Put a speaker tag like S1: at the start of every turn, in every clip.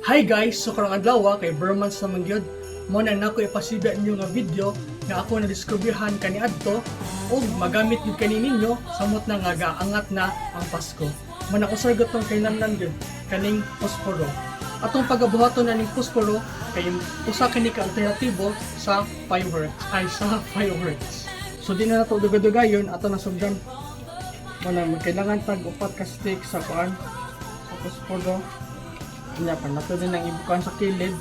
S1: Hi guys! So karong adlaw kay ber months naman gyud. Mo na nako ipasibya ninyo nga video nga ako na diskubrihan kaniadto ug magamit gyud kani ninyo samot na nga gaangat na ang Pasko. Mo na usar gyud tong kailangan gyud kaning posporo. Atong pagabuhaton na ning posporo kay usa kini ka alternatibo sa fireworks, ay, sa fireworks. So di na nato duga-dugayon, ato na sugdan. Mo na kailangan tag upat ka stick sa kuan, sa posporo. Nya pa nato din ang ibukan sa kilid.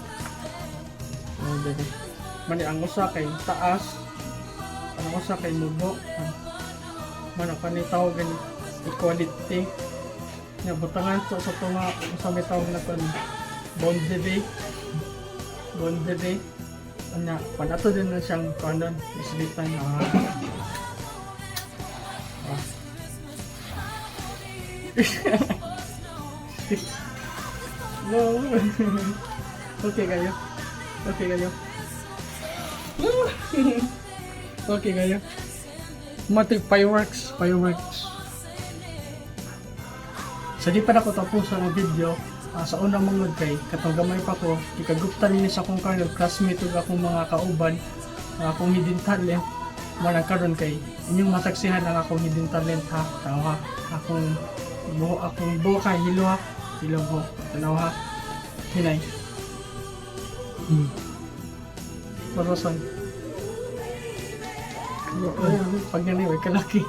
S1: Ano dili? Mani ang usa kay taas, ang usa kay mubo. Mana kani tawag gani equality. Nya butangan sa tunga, usa may tawag na kon boundary. Boundary. Anya panato din na siyang kanon islitan na. Ah. No. Okay kayo. Okay kayo. Okay kayo. Mati fireworks, fireworks. Sa di pa nako tapos ang video, sa unang mangod kay katong gamay pa ko, gikaguptan ni sa akong karnel classmate ug akong mga kauban, ang akong hidden talent. Mo nang karon kay inyong masaksihan ang akong hidden talent ha. Tao ha. Akong buho kay hilo ha. Hilo buho. Tanaw ha. Hinay. Marosan. Pag ganun, way kalaki.